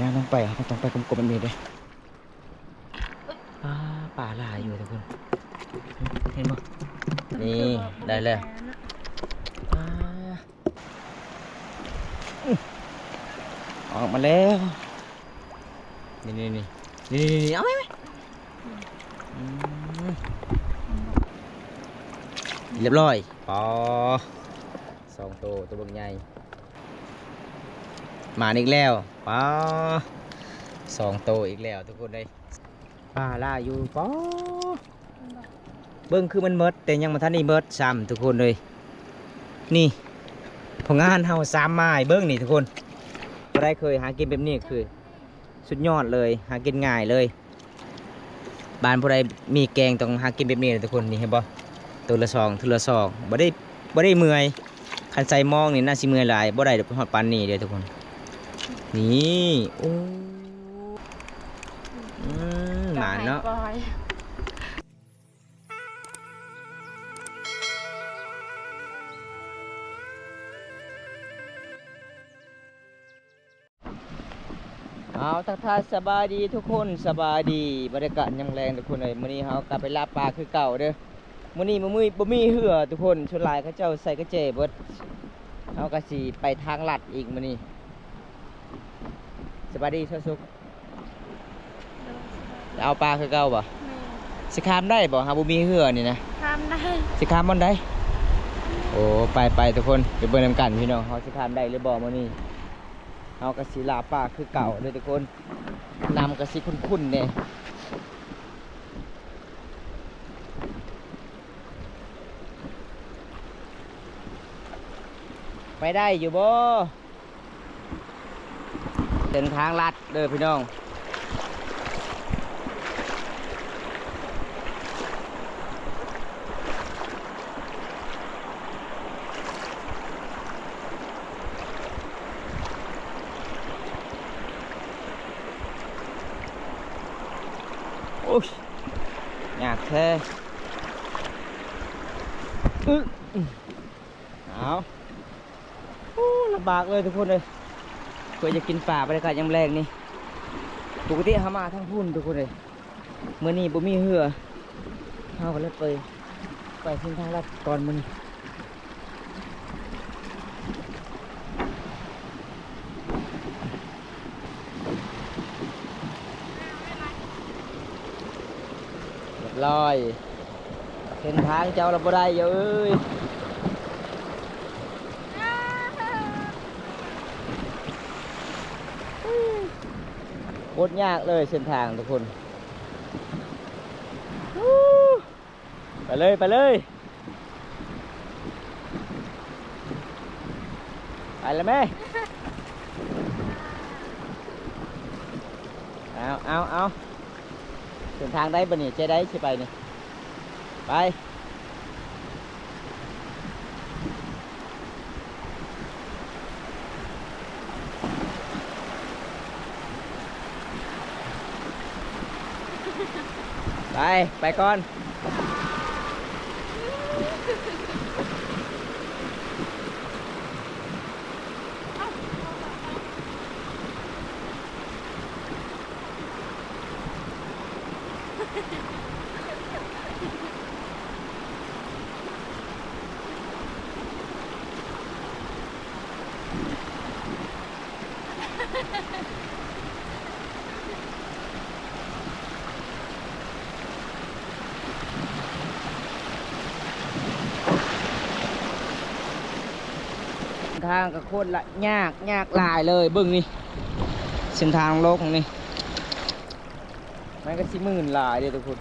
ນະ ຕ້ອງໄປ ເຮົາຕ້ອງໄປກົມໆແບບນີ້ເດ້. ປາ ປາຫຼາຍຢູ່ທຸກຄົນ ເຫັນບໍ່? ນີ້ ໄດ້ແລ້ວ. ປາ ອອກມາແລ້ວ ນີ້ໆໆ ນີ້ໆໆ ເອົາໄວ້ ອືມ ຮຽບຮ້ອຍ. ປາ ສອງໂຕ ໂຕບັກໃຫຍ່ ມາອີກແລ້ວ. ປາ ສອງໂຕອີກແລ້ວທຸກຄົນເອີຍ. ປາຫຼາຍຢູ່ ປາ ເບິ່ງຄືມັນໝົດ ແຕ່ຍັງບໍ່ທັນໄດ້ໝົດຊ້ຳທຸກຄົນເອີຍ. ນີ້ ຜົນງານເຮົາສາມໝາຍ ເບິ່ງນີ້ທຸກຄົນ ບໍ່ໄດ້ເຄີຍຫາກິນແບບນີ້ ຄືສຸດຍອດເລີຍ ຫາກິນງ່າຍເລີຍ. ບ້ານຜູ້ໃດມີແກງຕ້ອງຫາກິນແບບນີ້ແຫຼະທຸກຄົນ. ນີ້ເຫັນບໍ່? ໂຕລະສອງ ໂຕລະສອງ ບໍ່ໄດ້ ບໍ່ໄດ້ເມື່ອຍ. ຄັນໃສ່ມອງນີ້ໜ້າຊິເມື່ອຍຫຼາຍ ບໍ່ໄດ້ຮອດປານນີ້ເດ້ທຸກຄົນ. ນີ້ ໂອ້ ອືມ ໝານເນາະ. ເອົາ ທັກທາຍສະບາຍດີທຸກຄົນ ສະບາຍດີ ບັນຍາກາດຍາມແລງທຸກຄົນເອີຍ. ມື້ນີ້ເຮົາກະໄປລາປາຄືເກົ່າເດີ. ມື້ນີ້ບໍ່ມີ ບໍ່ມີເຮືອທຸກຄົນ ສ່ວນຫຼາຍເຂົາເຈົ້າໃສ່ກະແຈເບິດ. ເຮົາກະຊິໄປທາງລັດອີກມື້ນີ້. ສະບາຍດີຊາວສຸກ ໂດຍ ສະບາຍດີ. ເອົາປາຄືເກົ່າບໍ່? ແມ່ນ. ຊິຂ້າມໄດ້ບໍ່ ຫາກບໍ່ມີເຮືອນີ້ນະ? ຂ້າມໄດ້. ຊິຂ້າມບ່ອນໃດ? ໂອ້ ໄປໆ ທຸກຄົນ ໄປເບິ່ງນຳກັນພີ່ນ້ອງ ເຮົາຊິຂ້າມໄດ້ຫຼືບໍ່ມື້ນີ້. ເຮົາກະຊິລາປາຄືເກົ່າເດີທຸກຄົນ ນ້ຳກະຊິຂຸ້ນໆແດ່. ໄປໄດ້ຢູ່ບໍ່? ເສັ້ນທາງລັດເດີພີ່ນ້ອງ. ໂອ້ຍ ຍາກແທ້. ອື ເອົາ ໂອ້ ລຳບາກເລີຍທຸກຄົນເອີຍ ເພື່ອຈະກິນປາ ບັນຍາກາດຍາມແລງນີ້. ປົກກະຕິເຮົາມາທາງພຸ້ນທຸກຄົນເອີຍ ມື້ນີ້ບໍ່ມີເຮືອ ເຮົາກະເລີຍໄປ ໄປເສັ້ນທາງລັດກ່ອນມື້ນີ້. ຮຽບຮ້ອຍ ເສັ້ນທາງເຈົ້າລະບໍ່ໄດ້ເອີຍ ໂຄດຍາກເລີຍເສັ້ນທາງທຸກຄົນ. ໄປເລີຍ ໄປເລີຍ ໄປລະແມ່. ເອົາ ເອົາ ເອົາ ເສັ້ນທາງໃດບາດນີ້ ໃຈໃດຊິໄປນີ້ ໄປ. ໄປ ໄປກ່ອນ. ທາງກະໂຄດລະຍາກ ຍາກຫຼາຍເລີຍ ເບິ່ງນີ້ ເສັ້ນທາງລົງນີ້ ມັນກະຊິມື່ນຫຼາຍເດ້ທຸກຄົນ.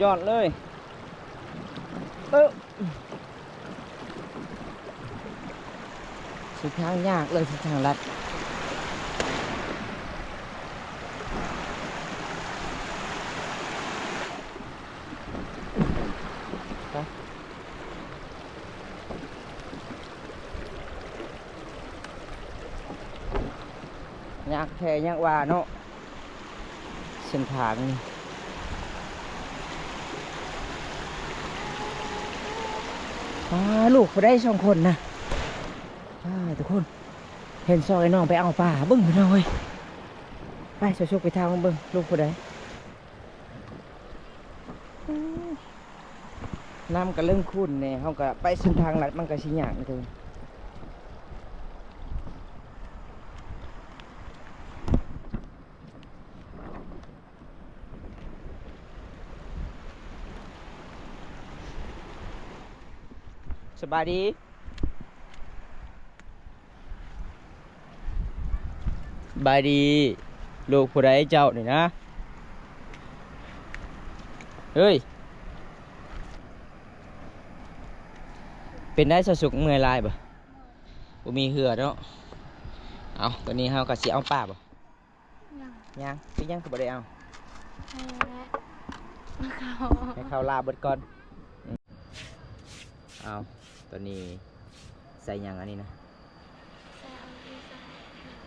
ຍອດເລີຍ ເອີ. ເສັ້ນທາງຍາກເລີຍ ເສັ້ນທາງລັດ. ໄປ. ຍາກແທ້ຍາກວ່າເນາະ ເສັ້ນທາງນີ້. ອ້າ ລູກຜູ້ໃດສອງຄົນນະ? ອ້າ ທຸກຄົນ ເຫັນສອງໄອ້ນ້ອງໄປເອົາປາ ເບິ່ງພີ່ນ້ອງເອີຍ. ໄປ ສາວສຸກໄປຖາມເບິ່ງ ລູກຜູ້ໃດ? ນ້ຳກໍເລີ່ມຂຸ່ນແດ່ ເຮົາກໍໄປເສັ້ນທາງລັດມັນກໍຊິຍາກເດີ. ສະບາຍດີ. ສະບາຍດີ ລູກຜູ້ໃດເຈົ້ານີ້ນະ? ເອີຍ ເປັນໄດສາວສຸກ ເມື່ອຍຫຼາຍບໍ່? ບໍ່ມີເຫື່ອເນາະ. ເອົາ ຕອນນີ້ເຮົາກໍຊິເອົາປາບໍ່? ຍັງ ຍັງ ເປັນຫຍັງຄືບໍ່ໄດ້ເອົາ? ໃຫ້ເຂົາ ໃຫ້ເຂົາລາເບິດກ່ອນ. ເອົາ ຕອນນີ້ໃສ່ຫຍັງອັນນີ້ນະ? ໃສ່ເອົາດິນຊາຍ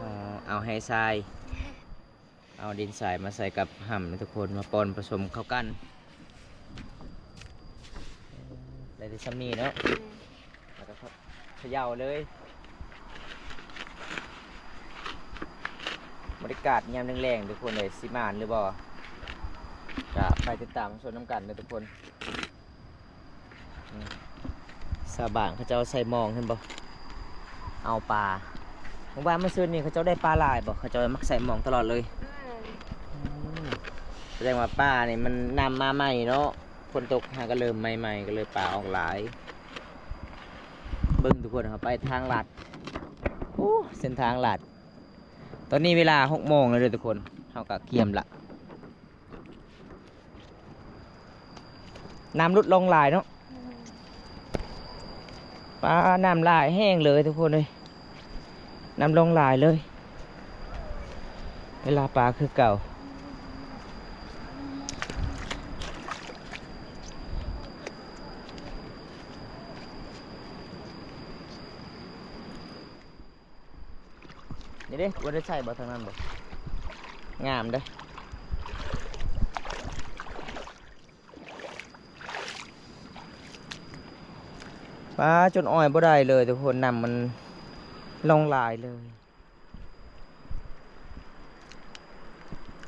ອໍ ເອົາແຮ່ຊາຍ ເອົາດິນຊາຍມາໃສ່ກັບຫຳນະທຸກຄົນ ມາປ່ອນປະສົມເຂົ້າກັນ ໄດ້ແຕ່ຊ່ຳນີ້ເນາະ. ແມ່ນ ແລ້ວກໍເຂົາເຍົາເລີຍ. ບັນຍາກາດຍາມແລງໆ ທຸກຄົນເອີຍ ຊິໝານຫຼືບໍ່ ກະໄປຕິດຕາມຊົມນຳກັນເດີທຸກຄົນ. ອືມ ຊາວບ້ານເຂົາເຈົ້າໃສ່ມອງ ເຫັນບໍ່ ເອົາປາ. ເມື່ອວານມື້ຊືນນີ້ເຂົາເຈົ້າໄດ້ປາຫຼາຍບໍ່? ເຂົາເຈົ້າມັກໃສ່ມອງຕະຫຼອດເລີຍ. ແມ່ນ ອືມ ສະແດງວ່າປ່ານີ້ມັນນ້ຳມາໃໝ່ເນາະ ຝົນຕົກຫາກໍເລີ່ມໃໝ່ໆ ກໍເລີຍປາອອກຫຼາຍ. ເບິ່ງທຸກຄົນ ເຮົາໄປທາງລັດ ໂອ້ ເສັ້ນທາງລັດ. ຕອນນີ້ເວລາຫົກໂມງແລ້ວເດີທຸກຄົນ ເຮົາກໍກຽມລະ. ນ້ຳຫຼຸດລົງຫຼາຍເນາະ. ປາ ນ້ຳຫຼາຍແຮງເລີຍທຸກຄົນເອີຍ ນ້ຳລົງຫຼາຍເລີຍ. ໄປລາປາຄືເກົ່າ. ນີ້ເດ້ ບໍ່ໄດ້ໃສ່ບໍ່ ທາງນັ້ນບໍ່? ງາມເດ້. ປາ ຈົນອ້ອຍບໍ່ໄດ້ເລີຍທຸກຄົນ ນ້ຳມັນລົງຫຼາຍເລີຍ.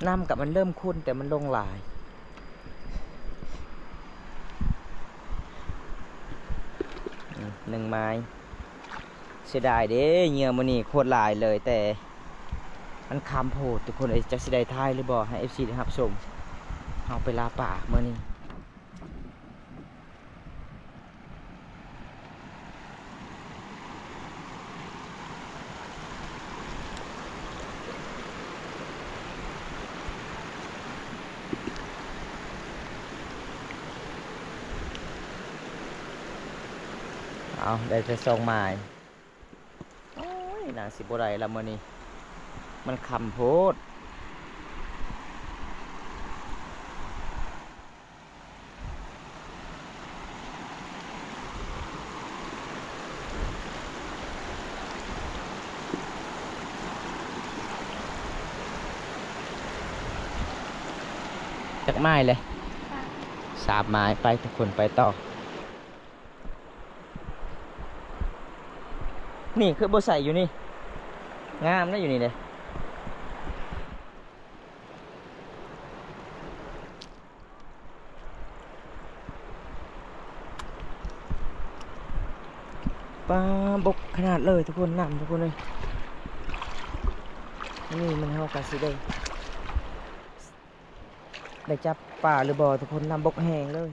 ນ້ຳກໍມັນເລີ່ມຂຸ່ນ ແຕ່ມັນລົງຫຼາຍ. ອືມ ໜຶ່ງໄມ້. ເສຍດາຍເດ້ ເຫຍື່ອມື້ນີ້ໂຄດຫຼາຍເລີຍ ແຕ່ມັນຄ່ຳໂພດທຸກຄົນເອີຍ. ຈັກຊິໄດ້ຖ່າຍຫຼືບໍ່ ໃຫ້ເອັຟຊີໄດ້ຮັບຊົມ ເຮົາໄປລາປາມື້ນີ້. ເອົາ ໄດ້ແຕ່ສອງໄມ້. ໂອ້ຍ ໜ້າຊິບໍ່ໄດ້ລະມື້ນີ້ ມັນຄ່ຳໂພດ. ຈັກໄມ້ເລີຍ? ສາມ ສາມໄມ້. ໄປທຸກຄົນ ໄປຕໍ່. ນີ້ຄືບໍ່ໃສ່ຢູ່ນີ້ ງາມນະຢູ່ນີ້ເດ້. ປາ ບົກຂະໜາດເລີຍທຸກຄົນ ນ້ຳທຸກຄົນເອີຍ. ນີ້ມັນເຮົາກະຊິໄດ້ ໄດ້ຈັບປາຫຼືບໍ່ທຸກຄົນ ນ້ຳບົກແຮງເລີຍ.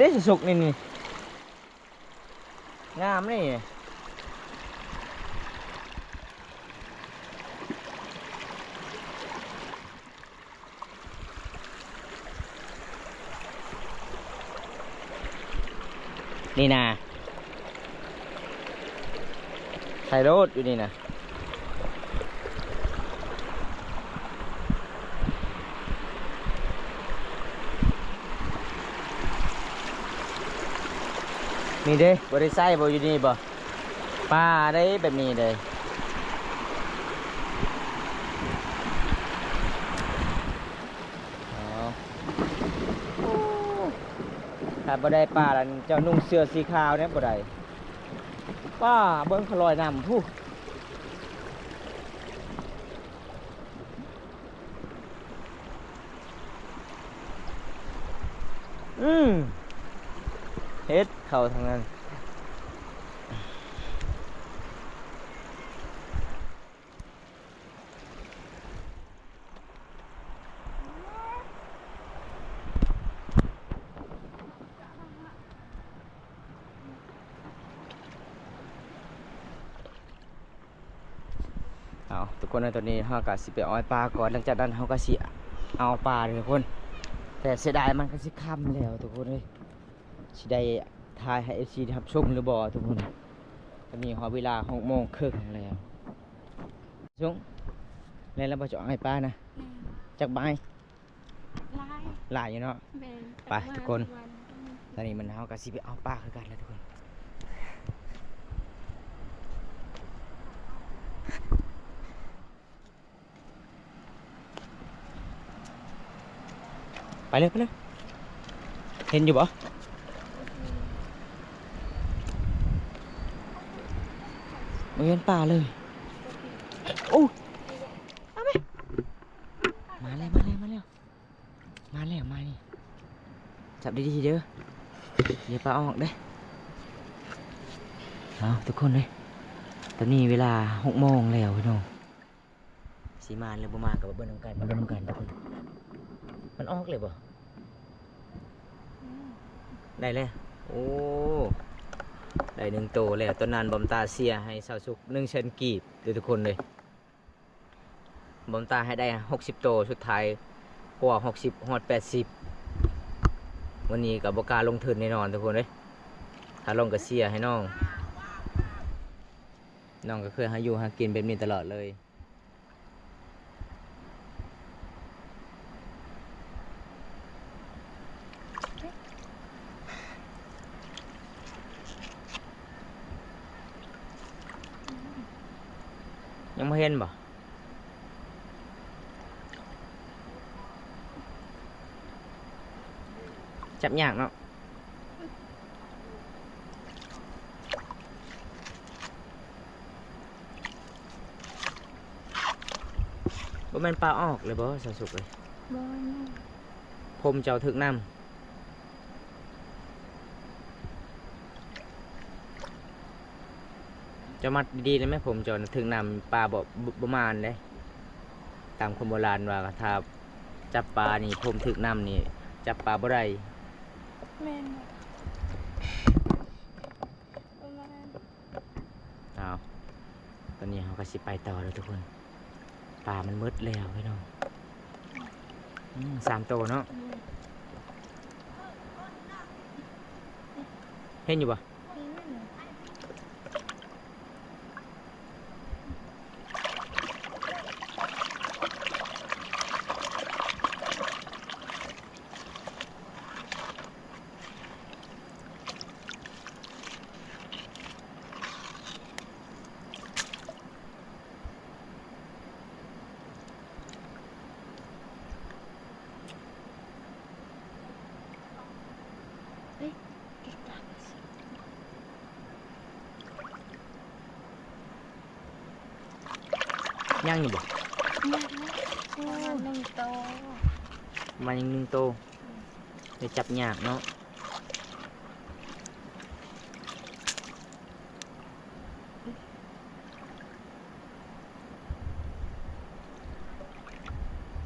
ເດ້ ສຸກໆ ນີ້ ນີ້ ງາມນີ້. ນີ້ນະ ໃສ່ໂລດຢູ່ນີ້ນະ. ນີ້ເດ້ ບໍ່ໄດ້ໃຊ້ບໍ່ ຢູ່ນີ້ບໍ່? ປາເດ້ ແບບນີ້ເດ້. ອໍ ໂອ້ ຖ້າບໍ່ໄດ້ປາລະ ເຈົ້ານຸ່ງເສື້ອສີຂາວແດ່ບໍ່ໄດ້. ປ້າ ເບິ່ງເຂົາລອຍນ້ຳພຸ້ນ. ອືມ ເຫັດເຂົ້າທາງນັ້ນ. ເອົາ ທຸກຄົນເອີຍ ຕອນນີ້ເຮົາກະຊິໄປອ້ອຍປາກ່ອນ ຫຼັງຈາກນັ້ນເຮົາກະຊິເອົາປາເດີທຸກຄົນ. ແຕ່ເສຍດາຍມັນກະຊິຄ່ຳແລ້ວທຸກຄົນເອີຍ ຊິໄດ້ຖ່າຍໃຫ້ເອັຟຊີໄດ້ຮັບຊົມຫຼືບໍ່ທຸກຄົນ. ຕອນນີ້ຮອດເວລາຫົກໂມງເຄິ່ງແລ້ວ. ຊຸງ ແມ່ນແລ້ວບໍ່ ຈະອ້ອຍປານະ? ແມ່ນ. ຈັກໄມ້? ຫຼາຍ ຫຼາຍຢູ່ເນາະ. ແມ່ນ. ໄປທຸກຄົນ ຕອນນີ້ມັນ ເຮົາກະຊິໄປເອົາປາຄືກັນແຫຼະທຸກຄົນ. ໄປເລີຍ ໄປເລີຍ. ເຫັນຢູ່ບໍ່? ບໍ່ເຫັນປາເລີຍ. ໂອ້ ມາແລ້ວ ມາແລ້ວ ມາແລ້ວ. ມາແລ້ວ ມານີ້ ຈັບດີໆເດີ ຢ່າປາອອກເດ້. ເອົາ ທຸກຄົນເອີຍ ຕອນນີ້ເວລາຫົກໂມງແລ້ວພີ່ນ້ອງ. ຊິມາຫຼືບໍ່ມາກະມາເບິ່ງນຳກັນ ມາເບິ່ງນຳກັນທຸກຄົນ. ມັນອອກເລີຍບໍ່? ອືມ ໄດ້ແລ້ວ. ໂອ້ ໄດ້ໜຶ່ງໂຕແລ້ວ. ຕອນນັ້ນບອມຕາເສຍໃຫ້ຊາວສຸກໜຶ່ງແສນກີບເດີທຸກຄົນເດີ. ບອມຕາໃຫ້ໄດ້ຫົກສິບໂຕ ສຸດທ້າຍກວ່າຫົກສິບ ຮອດແປດສິບ. ວັນນີ້ກະບໍ່ກ້າລົງທຶນແນ່ນອນທຸກຄົນເອີຍ ຖ້າລົງກະເສຍໃຫ້ນ້ອງ. ນ້ອງກະເຄີຍຫາຢູ່ຫາກິນແບບນີ້ຕະຫຼອດເລີຍ. ຍັງບໍ່ເຫັນບໍ່? ຈັບຍາກເນາະ. ບໍ່ແມ່ນປາອອກເລີຍບໍ່ ສາວສຸກເອີຍ? ບໍ່. ຜົມເຈົ້າຖືກນ້ຳ. ເຈົ້າມັດດີໆໄດ້ໄໝ? ຜົມເຈົ້ານະຖືກນ້ຳ ປາບໍ່ ບໍ່ ບໍ່ມານເດ້. ຕາມຄົນໂບລານວ່າ ຖ້າຈັບປານີ້ ຜົມຖືກນ້ຳນີ້ ຈັບປາບໍ່ໄດ້. ແມ່ນບໍ່? ປະມານ. ເອົາ ຕອນນີ້ເຮົາກະຊິໄປຕໍ່ແລ້ວທຸກຄົນ. ປາມັນໝົດແລ້ວພີ່ນ້ອງ. ອືມ ສາມໂຕເນາະ. ອືມ ເຫັນຢູ່ບໍ່? ເຫັນ. ຍັງຢູ່ບໍ່? ຍັງນະ ປະມານໜຶ່ງໂຕ ປະມານຍັງໜຶ່ງໂຕ. ໄດ້ຈັບຍາກເນາະ.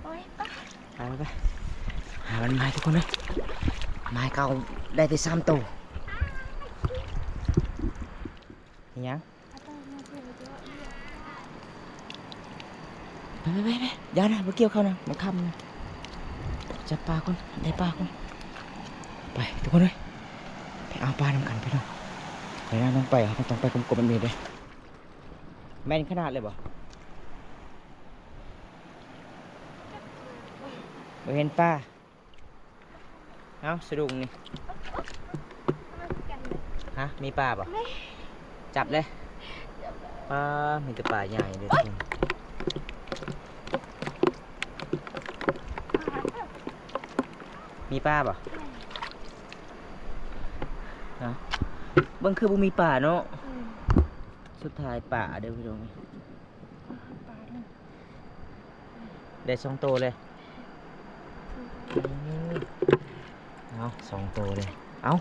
ໂອ້ຍ ໄປ ໄປ ໄປ ຫາມັນມາທຸກຄົນເອີຍ. ມາເກົ່າໄດ້ແຕ່ສາມໂຕ. ເຮັດຫຍັງ? ໄປ ໄປ ໄປ ໄປ ຢ່ານະ ບໍ່ກ່ຽວເຂົານະ ມັນຄ່ຳນະ. ຈັບປາກ່ອນ ໄດ້ປາກ່ອນ. ໄປທຸກຄົນເອີຍ ໄປເອົາປານຳກັນພີ່ນ້ອງ. ໄປນະ ຕ້ອງໄປ ເຮົາຕ້ອງໄປກົມໆແບບນີ້ເດ້. ແມ່ນຂະໜາດເລີຍບໍ່? ບໍ່ເຫັນປາ. ເອົາ ສະດຸ້ງນີ້. ມາຄືກັນເດ້. ຮະ ມີປາບໍ່? ຈັບເລີຍ. ປາ ມີແຕ່ປາໃຫຍ່ເດ້ທຸກຄົນ. ມີປາບໍ່? ເນາະ ເບິ່ງຄືບໍ່ມີປາເນາະ. ອືມ ສຸດທ້າຍປາເດີພີ່ນ້ອງ. ປາເດີ ໄດ້ສອງໂຕເລີຍ. ອືມ ເອົາ ສອງໂຕເລີຍ. ເອົາ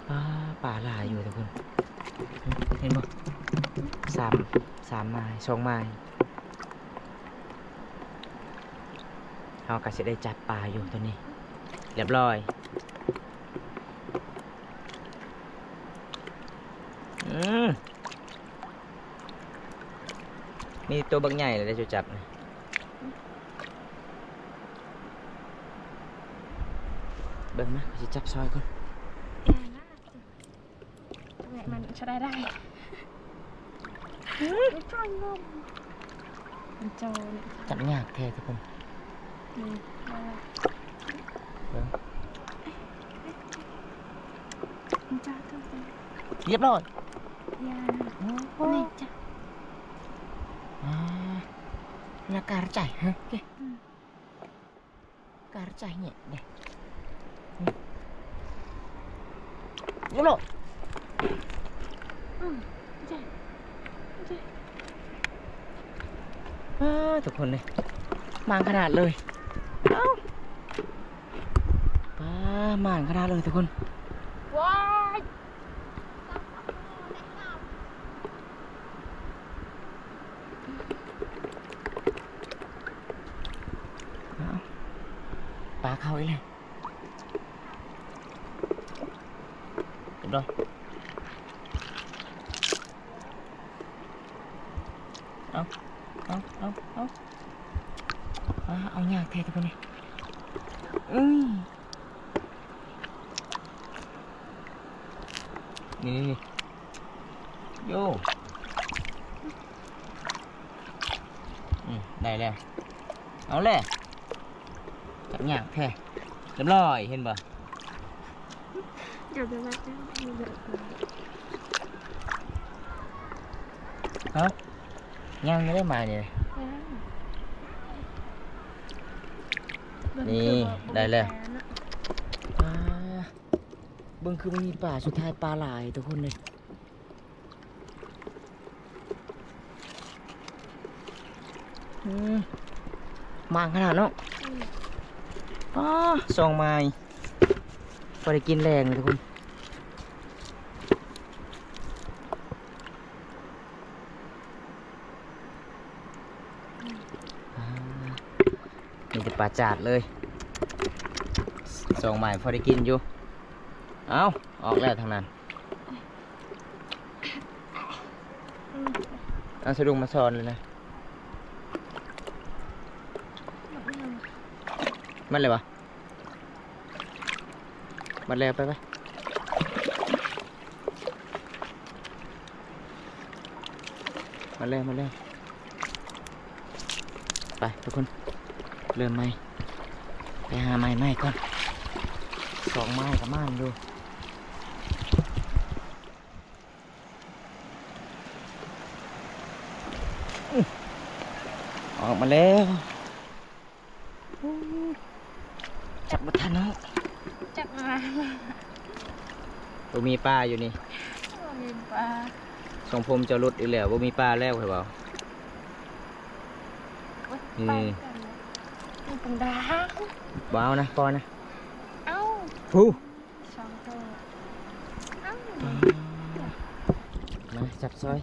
ປາ ປາຫຼາຍຢູ່ທຸກຄົນ. ເຫັນບໍ່? ສາມ ສາມໄມ້ ສອງໄມ້. ເຮົາກໍຊິໄດ້ຈັບປາຢູ່ໂຕນີ້ ຮຽບຮ້ອຍ. ອືມ ມີໂຕບັກໃຫຍ່ເລີຍເດ້ ເຈົ້າຈັບນະ. ເບິ່ງມາ ຂ້ອຍຊິຈັບຊ່ອຍກ່ອນ. ແມ່ນ ມັນຈະໄດ້ ໄດ້. ຈັບຍາກແທ້ທຸກຄົນ. ນີ້ ໄດ້ລະ. ເບິ່ງ ຮຽບຮ້ອຍ. ຢ່າ ໂອ້ໂຫ ນີ້ຈ້ະ. ອ່າ ລະກາຈາຍ ຮະ ກາຈາຍເຫຍເດ້. ອືມ ເອີ ທຸກຄົນເດ້ ໝານຂະໜາດເລີຍ. ເອົ້າ ປາ ໝານຂະໜາດເລີຍທຸກຄົນ. ວ້າຍ ເອົ້າ ປາເຂົ້າອີກແລ້ວ. ຮຽບຮ້ອຍ. ເອົາ ເອົາ ເອົາ ເອົາ ອາ ເອົາຍາກແທ້ທຸກຄົນເອີຍ. ອືມ ນີ້ ນີ້ ນີ້ ໂຢ ອືມ ໄດ້ແລ້ວ. ເອົາແຫຼະ ຈັບຍາກແທ້. ຮຽບຮ້ອຍ ເຫັນບໍ່? ເອົາ ຍັງຢູ່ເດ້ ມານີ້. ນີ້ ໄດ້ແລ້ວ. ປາ ເບິ່ງຄືມັນມີປາ ສຸດທ້າຍປາຫຼາຍທຸກຄົນເລີຍ. ອືມ ໝານຂະໜາດເນາະ. ອືມ ປາ ສອງໄມ້ ພໍໄດ້ກິນແລງທຸກຄົນ. ອາ ມີແຕ່ປາຈາດເລີຍ ສອງໄມ້ພໍໄດ້ກິນຢູ່. ເອົ້າ ອອກແລ້ວທາງນັ້ນ. ເອົາສະດຸງມາຊ້ອນເລີຍນະ. ມັດແລ້ວຫວາ? ມັດແລ້ວ ໄປ ໄປ. ມາແລ້ວ ມາແລ້ວ. ໄປທຸກຄົນ ເລີ່ມໃໝ່ ໄປຫາໄມ້ໃໝ່ກ່ອນ. ສອງໄມ້ກໍໝານຢູ່. ອື ອອກມາແລ້ວ. ຈັບບໍ່ທັນເນາະ ຈັບມາ. ບໍ່ມີປາຢູ່ນີ້ ບໍ່ມີປາ. ຊົງພົມເຈົ້າຫຼຸດອີກແລ້ວ ບໍ່ມີປາແລ້ວ ຂ້ອຍເວົ້າ. ໂອ້ຍ ນີ້ ໄປກັນເລີຍ ນີ້ປັງດາ. ບໍ່ເອົານະ ປ່ອຍນະ. ເອົ້າ ຜູ້ ສອງໂຕ. ເອົ້າ ມາຈັບຊ່ອຍ.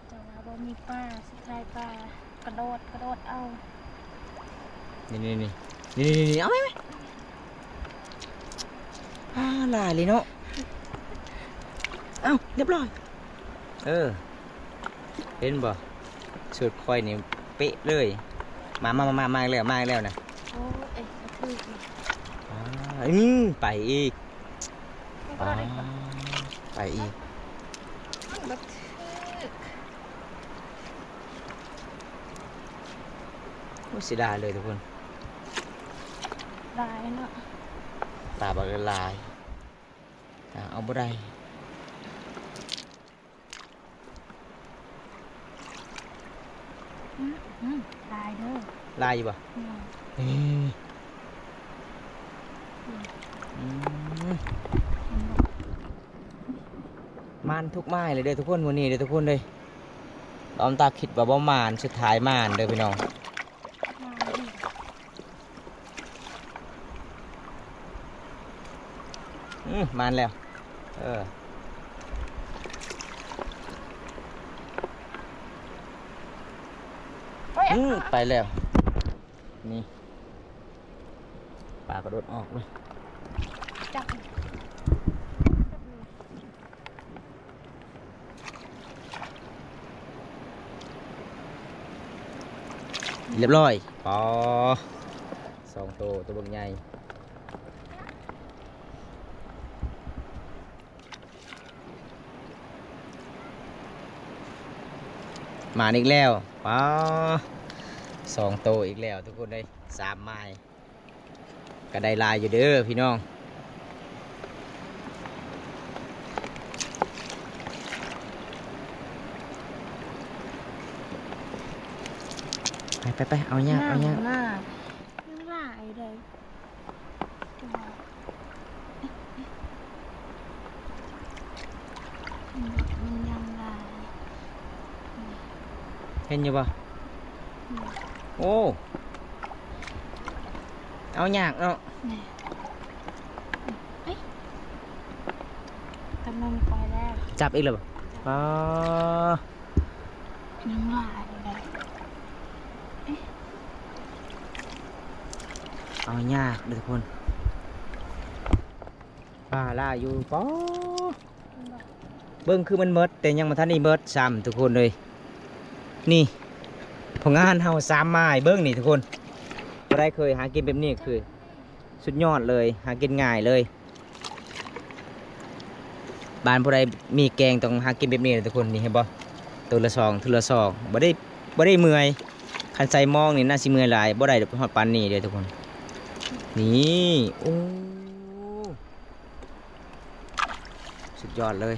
ເຈົ້າວ່າບໍ່ມີປາ ສຸດທ້າຍປາກະໂດດ ກະໂດດເອົາ. ນີ້ ນີ້ ນີ້ ນີ້ ນີ້ ນີ້ ເອົາໄວ້ ໄວ້. ປາຫຼາຍເລີຍເນາະ. ເອົ້າ ຮຽບຮ້ອຍ. ເອີ ເຫັນບໍ່? ສູດຂ້ອຍນີ້ເປະເລີຍ. ມາ ມາ ມາ ມາ ມາອີກແລ້ວ ມາອີກແລ້ວນະ. ໂອ້ຍ ບໍ່ຖືກ. ອາ ອື ໄປອີກ. ປາ ໄປອີກ. ມັນບໍ່ຖືກ. ໂອ້ຍ ເສຍດາຍເລີຍທຸກຄົນ. ຫຼາຍເນາະ ປາບັກຫຼາຍ ຫາເອົາບໍ່ໄດ້. ອືມ ອືມ ຫຼາຍເດີ ຫຼາຍຢູ່ບໍ່? ແມ່ນ ເອີ ອືມ ອືມ ເຫັນບໍ່? ໝານທຸກໝາຍເລີຍເດີທຸກຄົນ ມື້ນີ້ເດີທຸກຄົນເດີ. ຕອນຕາຄິດວ່າບໍ່ໝານ ສຸດທ້າຍໝານເດີພີ່ນ້ອງ. ອືມ ມາແລ້ວ ເອີ ອືມ ໄປແລ້ວ ນີ້ ປາກະໂດດອອກເລີຍ ຈັບ. ຮຽບຮ້ອຍ ອໍ ສອງໂຕ ໂຕບັກໃຫຍ່ ມາອີກແລ້ວ ອໍ ສອງໂຕອີກແລ້ວທຸກຄົນເອີຍ ສາມໝາຍ. ກະໄດ້ຫຼາຍຢູ່ເດີພີ່ນ້ອງ ໄປໆໆ ເອົາຍາກ ເອົາຍາກ ຍັງຫຼາຍເດ້ ມັນຍັງຫຼາຍ ເຫັນຢູ່ບໍ່? ອືມ ໂອ້ ເອົາຍາກເນາະ ແມ່ນ ເອີຍ ກຳລັງໄປແລ້ວ ຈັບອີກແລ້ວບໍ່? ອໍ ຍັງຫຼາຍຢູ່ເດ້ ເອີຍ ເອົາຍາກເດີທຸກຄົນ ປາຫຼາຍຢູ່ ປໍ ເບິ່ງຄືມັນໝົດ ແຕ່ຍັງບໍ່ທັນໄດ້ໝົດຊ້ຳທຸກຄົນເອີຍ. ນີ້ ຜົນງານເຮົາສາມໝາຍ ເບິ່ງນີ້ທຸກຄົນ ຜູ້ໃດເຄີຍຫາກິນແບບນີ້ຄືສຸດຍອດເລີຍ ຫາກິນງ່າຍເລີຍ. ບ້ານຜູ້ໃດມີແກງຕ້ອງຫາກິນແບບນີ້ເດີທຸກຄົນ ນີ້ເຫັນບໍ່? ໂຕລະສອງ ເທື່ອລະສອງ ບໍ່ໄດ້ ບໍ່ໄດ້ເມື່ອຍ ຄັນໃສ່ມອງນີ້ໜ້າຊິເມື່ອຍຫຼາຍ ບໍ່ໄດ້ຮອດປານນີ້ເດີທຸກຄົນ. ນີ້ ໂອ້ ສຸດຍອດເລີຍ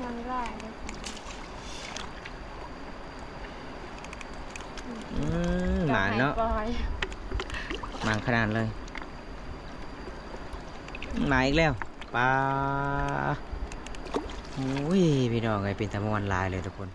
ຍັງຫຼາຍເດ້ ອືມ ໝານເນາະ ໝານຂະໜາດເລີຍ ມາອີກແລ້ວ ປາ ໂອ້ຍ ພີ່ນ້ອງເອີຍ ເປັນຕາມ່ວນຫຼາຍເລີຍທຸກຄົນ.